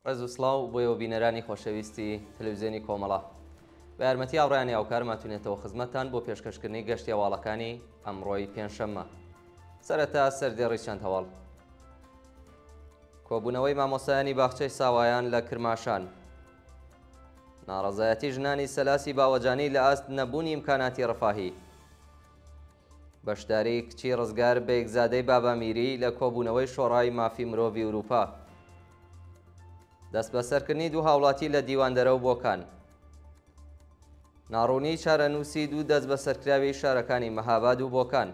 ڕێز و سڵاو بۆ ئێوە بینەرانی خۆشەویستی تەلەویزیۆنی کۆمەڵە. بە یارمەتی هاوڕێیانی هاوکارم هاتوونەتەوە خزمەتتان بۆ پێشکەشکردنی گەشتی هەواڵەکانی ئەمڕۆی پێنجشەممە. سەرەتا سەردێڕی چەند هەواڵ. کۆبوونەوەی مامۆستایانی باخچەی ساوایان لە کرماشان. ناڕەزایەتی ژنانی سەلاسی باوەجانی لە ئاست نەبوونی ئیمکاناتی ڕفاهی. بەشداری کچی ڕزگار بەیگزادەی بابامیری لە کۆبوونەوەی شۆڕای مافی مرۆڤی ئورووپا. دەستبەسەرکردنی دوو هاوڵاتی لە دیواندەرە و بۆکان. ناڕوونیی چارەنووسی دوو دەستبەسەرکراوی شارەکانی مەهاباد و بۆکان.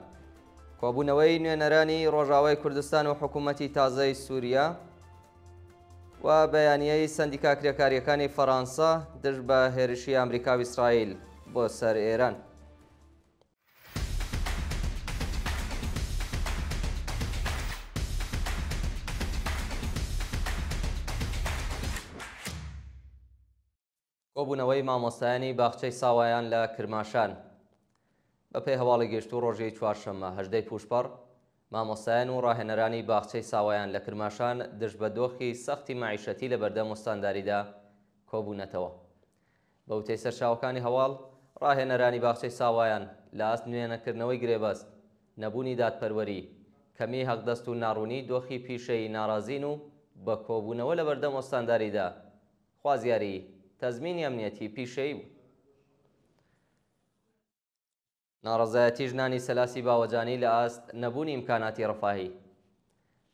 کۆبوونەوەی نوێنەرانی ڕۆژاوای کوردستان و حکوومەتی تازەی سووریا و بەیانیەی سەندیکا کرێکارییەکانی فەڕانسە دژ بە هێرشی ئامریکا و ئیسرائیل بۆ سەر ئێران. کۆبوونەوەی مامۆستایانی باخچەی ساوایان لە کرماشان. بەپێی هەواڵی گەیشتوو ڕۆژی چوارشەممە هەژدەی پووشپەڕ، مامۆستایان و ڕاهێنەرانی باخچەی ساوایان لە کرماشان دژ بە دۆخی سەختی مەعیشەتی لە بەردەم ئوستانداریدا کۆبوونەتەوە. بە وتەی سەرچاوەکانی هەواڵ، ڕاهێنەرانی باخچەی ساوایان لە ئاست نوێنەکردنەوەی گرێبەست، نەبوونی دادپەروەری، کەمیی هەقدەست و ناڕوونیی دۆخی پیشەیی ناڕازین و بە کۆبوونەوە لە بەردەم ئۆستانداریدا خوازیاری تەزمینی ئەمنیەتی پیشەیی بوون. ناڕەزایەتی ژنانی سەلاسی باوەجانی لە ئاست نەبوونی ئیمکاناتی ڕەفاهی.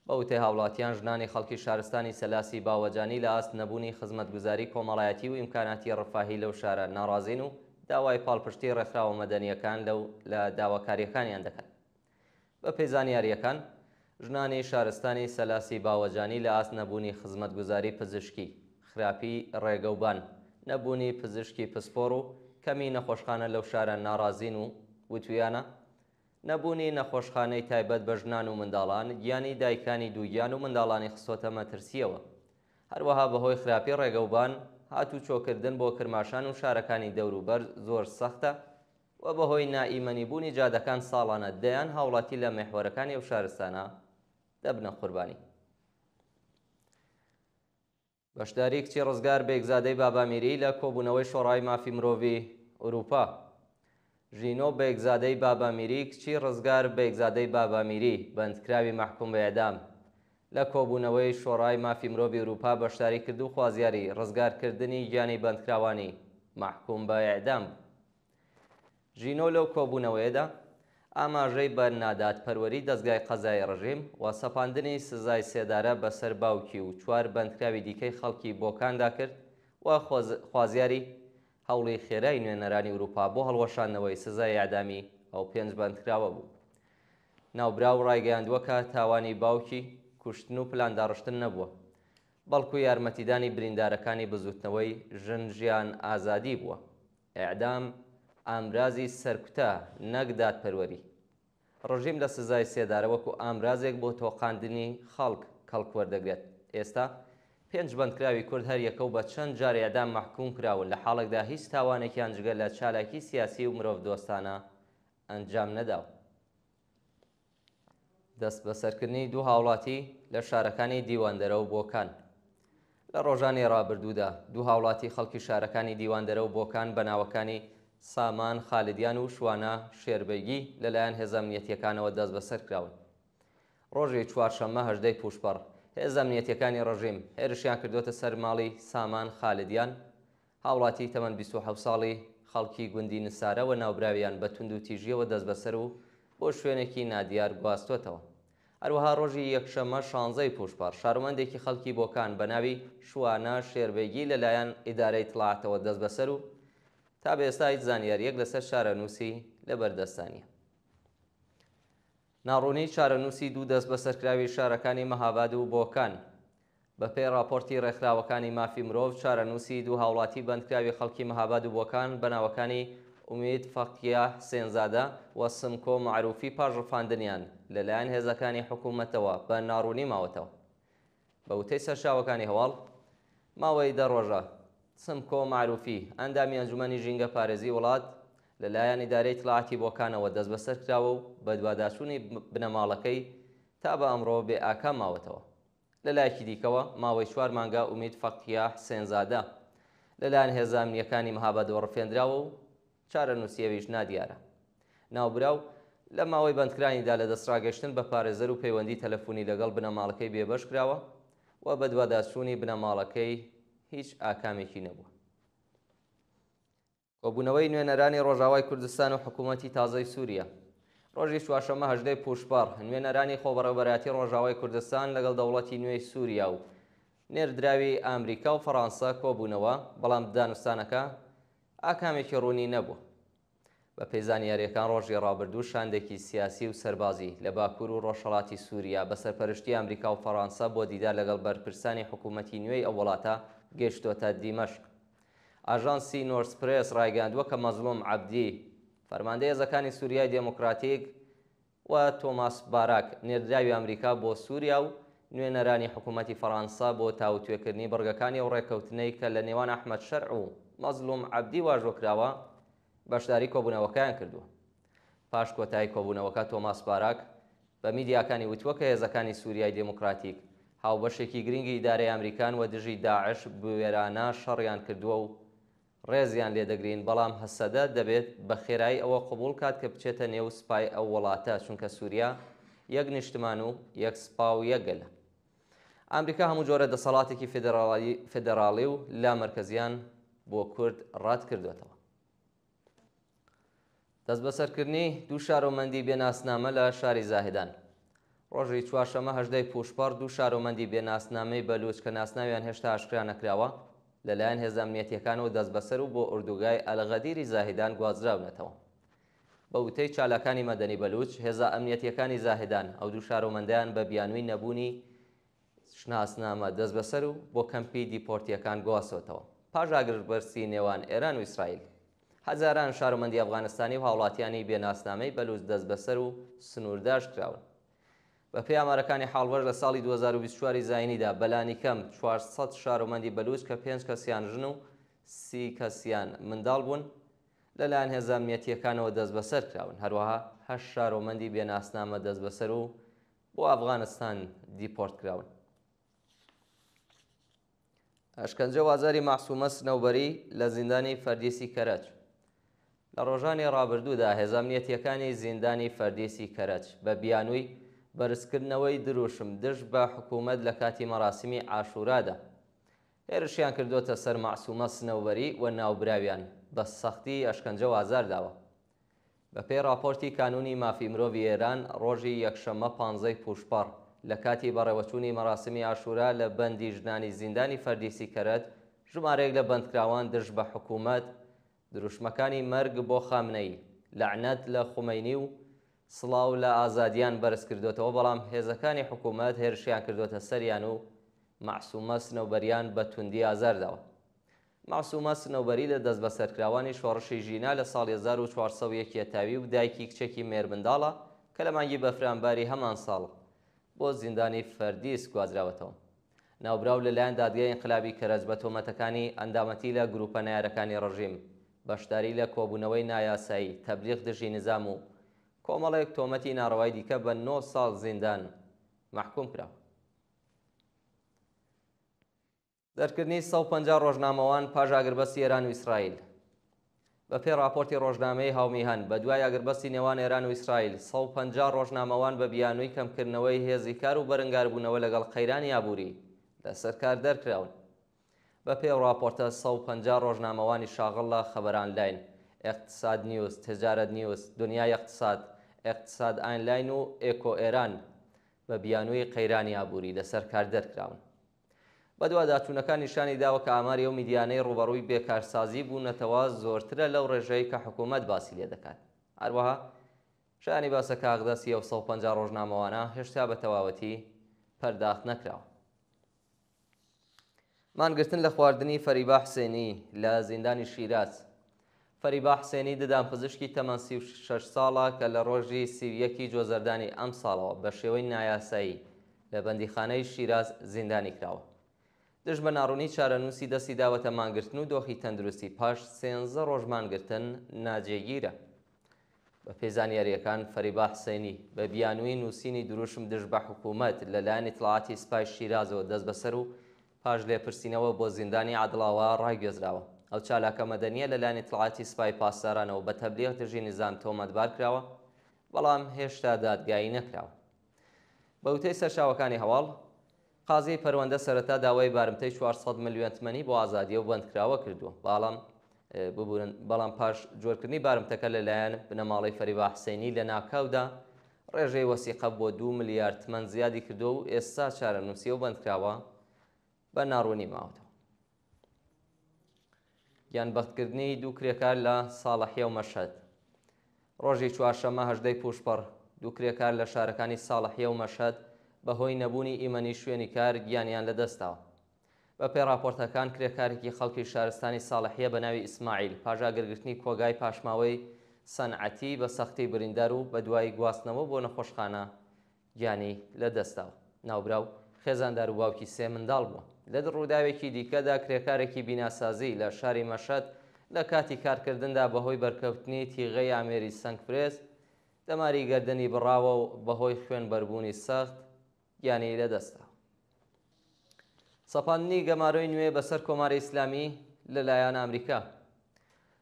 بە وتەی هاوڵاتیان ژنانی خەڵکی شارستانی سەلاسی باوەجانی لە ئاست نەبوونی خزمەتگوزاری کۆمەڵایەتی و ئیمکاناتی ڕەفاهی لەو شارە ناڕازین و داوای پاڵپشتی ڕێکخراوە مەدەنییەکان لەو لە داواکارییەکانیان دەکەن. بەپێی زانیارییەکان، ژنانی شارستانی سەلاسی باوەجانی لە ئاست نەبوونی خزمەتگوزاری پزیشکی، خراپی ڕێگەوبان، نەبوونی پزیشکی پسپۆڕ و کەمی نەخۆشخانە لەو شارە ناڕازین و وتویانە، نەبوونی نەخۆشخانەی تایبەت بە ژنان و منداڵان گیانی دایکانی دووگیان و منداڵانی خستۆتە مەترسییەوە. هەروەها بەهۆی خراپی ڕێگەوبان، هاتوچۆکردن بۆ کرماشان و شارەکانی دەوروبەر زۆر سەختە و بەهۆی نائیمەنی بوونی جادەکان ساڵانە دەیان هاوڵاتی لە مێحوەرەکانی ئەو شارستانە دەبنە قوربانی. بەشداری کچی ڕزگار بێگزادەی بابامیری لە کۆبوونەوەی شۆڕای مافی مرۆڤی ئورووپا. ژینۆ بێگزادەی بابامیری کچی ڕزگار بێگزادەی بابامیری بەندکراوی مەحکوم بە ئێعدام لە کۆبوونەوەی شۆڕای مافی مرۆڤی ئورووپا بەشداری کرد و خوازیاری ڕزگارکردنی گیانی بەندکراوانی مەحکوم بە ئێعدام بوو. ژینۆ لەو کۆبوونەوەیەدا ئاماژەی بە نادادپەروەری دەزگای قەزایی ڕژیم و سەپاندنی سزای سێدارە بەسەر باوکی و چوار بەندکراوی دیکەی خەڵکی بۆکاندا کرد و خوازیاری هەوڵی خێرای نوێنەرانی ئورووپا بۆ هەڵوەشاندنەوەی سزای ئێعدامی ئەو پێنج بەندکراوە بوو. ناوبراو ڕایگەیاندووە کە تاوانی باوکی کوشتن و پلانداڕشتن نەبووە، بەڵکو یارمەتیدانی بریندارەکانی بزووتنەوەی ژن ژیان ئازادی بووە. ئێعدام ئامرازی سەرکوتە نەک دادپەروەری. ڕژیم لە سزای سێدارە وەکوو ئامرازێک بۆ تۆقاندنی خەڵک کەڵک وەردەگرێت. ئێستا پێنج بەندکراوی کورد هەر یەکە و بە چەند جار ئێعدام مەحکووم کراون لە حاڵێکدا هیچ تاوانێکیان جگە لە چالاکی سیاسی و مرۆڤدۆستانە ئەنجام نەداوە. دەستبەسەرکردنی دوو هاوڵاتی لە شارەکانی دیواندەرە و بۆکان. لە ڕۆژانی ڕابردوودا دوو هاوڵاتی خەڵکی شارەکانی دیواندەرە و بۆکان بە ناوەکانی سامان خالدیان و شوانە شێربەیگی لەلایەن هێزە ئەمنیەتییەکانەوە دەستبەسەرکراون. ڕۆژی چوارشەممە هەژدەی پووشپەڕ، هێزە ئەمنیەتییەکانی ڕژیم هێرشیان کردووەتە سەر ماڵی سامان خالدیان، هاوڵاتی تەمەن 27 ساڵی خەڵکی گوندی نسارە و ناوبراویان بە توندوتیژییەوە دەستبەسەر و بۆ شوێنێکی نادیار گواستووەتەوە. هەروەها ڕۆژی یەکشەممە 16 ی پووشپەڕ، شارۆمەندێکی خەڵکی بۆکان بە ناوی شوانە شێربەیگی لەلایەن ئیدارەی ئیتڵاعاتەوە دەستبەسەر و تا بە ئێستا هیچ زانیارییەک لەسەر چارەنووسی لەبەردەستدا نییە. ناڕوونیی چارەنووسی دوو دەستبەسەرکراوی شارەکانی مەهاباد و بۆکان. بەپێی ڕاپۆرتی ڕێکخراوەکانی مافی مرۆڤ، چارەنووسی دوو هاوڵاتی بەندکراوی خەڵکی مەهاباد و بۆکان بە ناوەکانی ئومید فەقیە حسێنزادە و سمکۆ مەعروفی پاش ڕفاندنیان لەلایەن هێزەکانی حکوومەتەوە بە ناڕوونی ماوەتەوە. بە وتەی سەرچاوەکانی هەواڵ، ماوەی دە ڕۆژە سمکۆ مەعروفی، ئەندامی ئەنجومەنی ژینگەپارێزیی وڵات، لەلایەن ئیدارەی ئیتڵاعاتی بۆکانەوە دەستبەسەر کراوە و بەدواداچوونی بنەماڵەکەی تا بە ئەمڕۆ بێ ئاکام ماوەتەوە. لەلایەکی دیکەوە، ماوەی چوار مانگە ئومید فەقیە حسێنزادە لەلایەن هێزە ئەمنییەکانی مهابادەوە ڕفێندراوە و چارەنووسی ئەویش نادیارە. ناوبراو لە ماوەی بەندکرانیدا لە دەستڕاگەیشتن بە پارێزەر و پەیوەندی تەلەفونی لەگەڵ بنەماڵەکەی بێبەش کراوە و بەدواداچوونی بنەماڵەکەی هیچ ئاکامێکی نەبووە. کۆبوونەوەی نوێنەرانی ڕۆژاوای کوردستان و حکوومەتی تازەی سووریا ڕۆژی چوارشەممە هەژدەی پووشپەڕ، نوێنەرانی خۆبەڕێوەبەرایەتی ڕۆژاوای کوردستان لەگەڵ دەوڵەتی نوێی سووریا و نێردراوی ئامریکا و فەڕانسە کۆبوونەوە، بەڵام دانوستانەکە ئاکامێکی ڕوونی نەبوو. بەپێی زانیارییەکان ڕۆژی ڕابردوو شاندێکی سیاسی و سەربازی لە باکوور و ڕۆژهەڵاتی سووریا بە سەرپەرشتی ئامریکا و فەڕانسە بۆ دیدار لەگەڵ بەرپرسانی حکوومەتی نوێی ئەو وڵاتە گەیشتۆتە دیمەشق. ئاژانسی نۆرس پرێس ڕایگەیاندووە کە مەزڵوم عەبدی، فەرماندەی هێزەکانی سووریای دێموکراتیک و تۆماس باراک، نێردراوی ئەمریکا بۆ سووریا و نوێنەرانی حکوومەتی فەڕانسە بۆ تاوتوێکردنی بڕگەکانی ئەو ڕێککەوتنەی کە لە نێوان ئەحمەد شەرع و مەزڵوم عەبدی واژۆ کراوە، بەشداری کۆبوونەوەکەیان کردووە. پاش کۆتایی کۆبوونەوەکە تۆماس باراک بە میدیاکانی وتووە کە هێزەکانی سووریای دێموکراتیک هاوبەشێکی گرنگی ئیدارەی ئەمریکان و دژی داعش بوێرانە شەڕیان کردووە و ڕێزیان لێ دەگرین، بەڵام هەسەدە دەبێت بە خێرایی ئەوە قبوڵ کات کە بچێتە نێو سپای ئەو وڵاتە، چونکە سووریا یەک نیشتمان و یەک سپا و یەک گەلە. ئامریکا هەموو جۆرە دەسەڵاتێکی فێدێراڵی و لامەرکەزیان بۆ کورد ڕەت کردۆتەوە. دەستبەسەرکردنی دوو شارۆمەندی بێ ناسنامە لە شاری زاهدان. ڕۆژی چوارشەممە هەژدەی پووشپەڕ دوو شارۆمەندی بێ ناسنامەی بەلووچ کە ناسناویان هێشتا ئاشکرا نەکراوە، لەلایەن هێزە ئەمنیەتییەکانەوە دەستبەسەر و بۆ ئوردوگای ئەلغەدیری زاهیدان گوازراونەتەوە. بە وتەی چالاکانی مەدەنی بەلووچ، هێزە ئەمنیەتییەکانی زاهدان ئەو دوو شارۆمەندەیان بە بیانووی نەبوونی شناسنامە دەستبەسەر و بۆ کەمپی دیپۆرتییەکان گواستۆتەوە. پاش ئاگربەستی نێوان ئێران و ئیسرائیل، هەزاران شارۆمەندی ئەفغانستانی و هاوڵاتیانی بێ ناسنامەی بەلووچ دەستبەسەر و سنوورداش کراون. بەپێی ئامارەکانی حاڵبەش لە ساڵی 2024 ی زایینیدا بەلانیکەم 400 شارۆمەندی بەلووچ کە پێنج کەسیان ژن و 30 کەسیان منداڵ بوون لەلایەن هێزە ئەمنیەتییەکانەوە دەستبەسەر کراون. هەروەها هەشت شارۆمەندی بێ ناسنامە دەستبەسەر و بۆ ئەفغانستان دیپۆرت کراون. ئەشکەنجە و ئازاری مەعسومە سنەوبەری لە زیندانی فەردیسی کەرەج. لە ڕۆژانی ڕابردوودا هێزە ئەمنیەتییەکانی زیندانی فەردیسی کەرەج بە بیانووی بەرزکردنەوەی دروشم دژ بە حکوومەت لە کاتی مەراسیمی عاشوورادا هێرشیان کردۆتە سەر مەعسومە سنەوبەری و ناوبراویان بە سەختی ئەشکەنجە و ئازار داوە. بەپێی ڕاپۆرتی کانوونی مافی مرۆڤی ئێران، ڕۆژی یەکشەممە پانزەی پووشپەڕ، لە کاتی بەڕێوەچوونی مەراسمی ئاشوورا لە بەندی ژنانی زیندانی فەردیسی کەرەج، ژمارەیەک لە بەندکراوان دژ بە حکوومەت، دروشمەکانی مەرگ بۆ خامنەیی، لەعنەت لە خومەینی و سڵاو لە ئازادییان بەرز کردۆتەوە، بەڵام هێزەکانی حکوومەت هێرشیان کردۆتە سەریان و مەعسوومە سنەوبەریان بە توندی ئازار داوە. مەعسوومە سنەوبەری لە دەستبەسەرکراوانی شۆڕشی ژینا لە ساڵی 1401 یەتاوی و دایکی کچێکی مێرمنداڵە کە لە مانگی بەفرانباری هەمان ساڵ بۆ زیندانی فەردیس گوازراوەتەوە. ناوبراو لەلایەن دادگای ئینقلابی کەرەج بە تۆمەتەکانی ئەندامەتی لە گرووپە نەیارەکانی ڕژیم، بەشداری لە کۆبوونەوەی نایاسایی، تەبلیغ دژی نیزام و کۆمەڵێک تۆمەتی ناڕەوای دیکە بە نۆ ساڵ زیندان مەحکووم کراوە. دەرکردنی 150 ڕۆژنامەوان پاش ئاگربەستی ئێران و ئیسرائیل. بەپێی ڕاپۆرتی ڕۆژنامەی هاومیهەن، بەدوای ئاگربەستی نێوان ئێران و ئیسرائیل، 150 ڕۆژنامەوان بە بیانووی کەمکردنەوەی هێزی کار و بەرنگاربوونەوە لەگەڵ قەیرانی ئابووری لەسەر کار دەرکراون. بەپێی ئەو ڕاپۆرتە، 150 ڕۆژنامەوانی شاغڵ لە خەبەرئانلاین، ئێقتساد نیوز، تجارەت نیوز، دنیای ئێقتساد، ئێقتساد ئاینلاین و ئێکۆ ئێران بە بیانووی قەیرانی ئابووری لەسەر کار دەرکراون. بەدواداچوونەکان نیشانی داوە کە ئاماری ئەو میدیانەی ڕووبەڕووی بێکارسازی بوونەتەوە زۆرترە لەو ڕێژەی کە حکوومەت باسی لێ دەکات. هەروەها شایانی باسە کە ئاغدەسی ئەو 150 ڕۆژنامەوانە هێشتا بە تەواوەتی پەرداخت نەکراوە. مانگرتن لە خواردنی فەریبا حسێنی لە زیندانی شیراز. فەریبا حسێنی ددانپزیشکی تەمەن 36 ساڵە کە لە ڕۆژی 31 ی جۆزەردانی ئەمساڵەوە بە شێوەی نایاسایی لە بەندیخانەی شیراز زیندانی کراوە. دژ بە ناڕوونی چارەنووسی دەستی داوەتە مانگرتن و دۆخی تەندروستی پاش سێنزە ڕۆژ مانگرتن ناجێگیرە. بەپێی زانیارییەکان، فەریبا حسەینی بە بیانووی نووسینی دروشم دژ بە حکوومەت لە لایەن ئیتڵاعاتی سپای شیرازەوە دەستبەسەر و پاش لێپرسینەوە بۆ زیندانی عادڵاوا ڕاگوێزراوە. ئەو چالاکە مەدەنییە لە لایەن ئیتڵاعاتی سپای پاسدارانەوە بە تەبلیغ دژی نیزام تۆمەتبار کراوە، بەڵام هێشتا دادگایی نەکراوە. بە وتەی سەرچاوەکانی هەواڵ، قازیی پەروەندە سەرەتا داوای بارمتەی 400 ملیۆن تمەنی بۆ ئازادی ئەو بەندکراوە کردووە، بەڵام ببورن بەڵام پاش جۆرکردنی بارمتەکە لەلایەن بنەماڵەی فەریبا حسەینی لەناکاودا ڕێژەی وەسیقە بۆ 2 ملیار تمەن زیادی کردووە و ئێستا چارەنووسی ئەو بەندکراوە بە ناڕوونی ماوەتەوە. گیانبەختکردنی دوو کرێکار لە ساڵحیە و مەشهەد. ڕۆژی چوارشەممە هەژدەی پووشپەڕ، دوو کرێکار لە شارەکانی ساڵحیە و مەشهەد بەهۆی نەبوونی ئیمەنی شوێنی کار گیانیان لەدەستداوە. بەپێی ڕاپۆرتەکان کرێکارێکی خەڵکی شارستانی ساڵحیە بە ناوی ئیسماعیل پاش ئاگرگرتنی کۆگای پاشماوەی سەنعەتی بە سەختی بریندار و بەدوای گواستنەوە بۆ نەخۆشخانە گیانی لەدەستداوە. ناوبراو خێزاندار و باوکی سێ منداڵ بووە. لە ڕووداوێکی دیکەدا کرێکارێکی بیناسازی لە شاری مەشهەد لە کاتی کارکردندا بەهۆی بەرکەوتنی تیغەی ئامێری سەنگفرێز دەماری گەردنی بڕاوە و بەهۆی خوێنبەربوونی سەخت گیانی لەدەستدا. سەپاندنی گەمارۆی نوێ بەسەر کۆماری ئیسلامی لەلایەن ئەمریکا.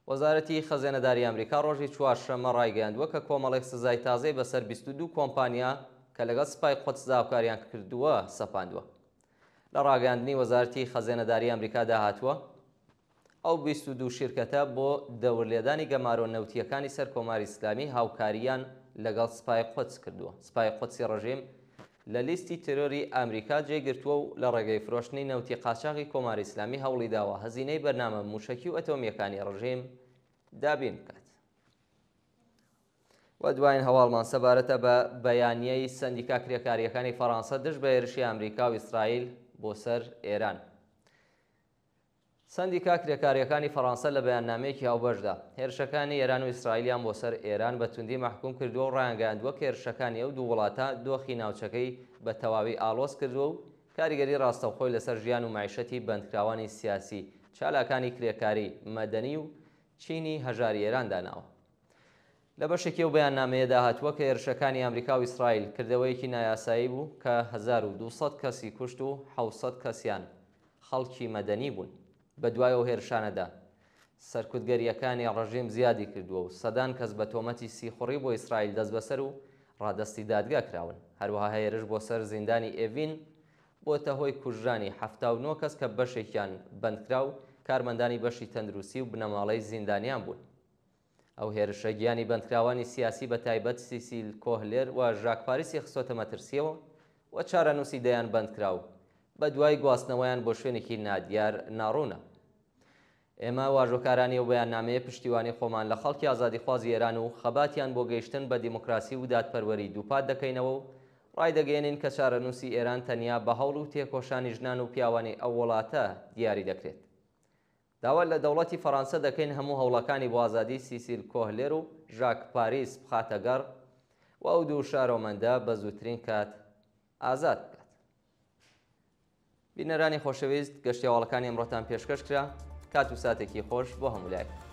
وەزارەتی خەزێنەداری ئەمریکا ڕۆژی چوارشەممە ڕایگەیاندووە کە کۆمەڵێک سزای تازەی بەسەر 22 کۆمپانیا کە لەگەڵ سپای قودسدا هاوکاریان کردووە سەپاندووە. لە ڕاگەیاندنی وەزارەتی خەزێنەداری ئەمریکادا هاتووە، ئەو 22 شیرکەتە بۆ دەورلێدانی گەمارۆ نەوتییەکانی سەر کۆماری ئیسلامی هاوکارییان لەگەڵ سپای قودس کردووە. سپای قودسی ڕژیم لە لیستی تێرۆری ئامریکا جێی گرتووە و لە ڕێگەی فرۆشتنی نەوتی قاچاغی کۆماری ئیسلامی هەوڵی داوە هەزینەی بەرنامە مووشەکی و ئەتۆمییەکانی ڕژیم دابین بکات. و دوایین هەواڵمان سەبارەتە بە بەیانیەی سەندیکا کرێکارییەکانی فەڕانسە دژ بە هێرشی ئامریکا و ئیسرائیل بۆ سەر ئێران. سەندیکا کرێکارییەکانی فەڕانسە لە بەیاننامەیەکی هاوبەشدا، هێرشەکانی ئێران و ئیسرائیلیان بۆ سەر ئێران بە توندی مەحکوم کردووە و ڕایانگەیاندووە کە هێرشەکانی ئەو دوو وڵاتە دۆخی ناوچەکەی بە تەواوی ئاڵۆز کردووە و کاریگەری ڕاستەوخۆی لەسەر ژیان و مەعیشەتی بەندکراوانی سیاسی، چالاکانی کرێکاری، مەدەنی و چینی هەژاری ئێران داناوە. لە بەشێکی ئەو بەیاننامەیەدا هاتووە کە هێرشەکانی ئەمریکا و ئیسرائیل کردەوەیەکی نایاسایی بوو کە 1200 کەسی کوشت و 700 کەسیان خەڵکی مەدەنی بوون. بەدوای ئەو هێرشانەدا سەرکوتگەرییەکانی ڕژیم زیادی کردووە و سەدان کەس بە تۆمەتی سیخوڕی بۆ ئیسرائیل دەستبەسەر و ڕادەستی دادگا کراون. هەروەها هێرش بۆ سەر زیندانی ئێڤین بۆتە هۆی کوژرانی 79 کەس کە بەشێکیان بەندکراو، کارمەندانی بەشی تەندروستی و بنەماڵەی زیندانیان بوون. ئەو هێرشە گیانی بەندکراوانی سیاسی بە تایبەت سیسیل کۆهلێر و ژاک پاریسی خستۆتە مەترسییەوە و چارەنووسی دەیان بەندکراو بە دوای گواستنەوەیان بۆ شوێنێکی نادیار ناڕوونە. ئێمە واژۆکارانی ئەو بەیاننامەیە پشتیوانی خۆمان لە خەڵکی ئازادیخوازی ئێران و خەباتیان بۆ گەیشتن بە دیموکراسی و دادپەروەری دووپات دەکەینەوە و ڕایدەگەیەنین کە چارەنووسی ئێران تەنیا بە هەوڵ و تێکۆشانی ژنان و پیاوانی ئەو وڵاتە دیاری دەکرێت. داوا لە دەوڵەتی فەڕانسە دەکەین هەموو هەوڵەکانی بۆ ئازادیی سیسیل کۆهلێر و ژاک پاریس بخاتە گەڕ و ئەو دوو شارۆمەندە بە زووترین کات ئازاد بکات. بینەرانی خۆشەویست گەشتیاواڵەکانی ئەمڕۆتان پێشکەش کرا، کات و ساتێکی خۆش بۆ هەموو لایەک.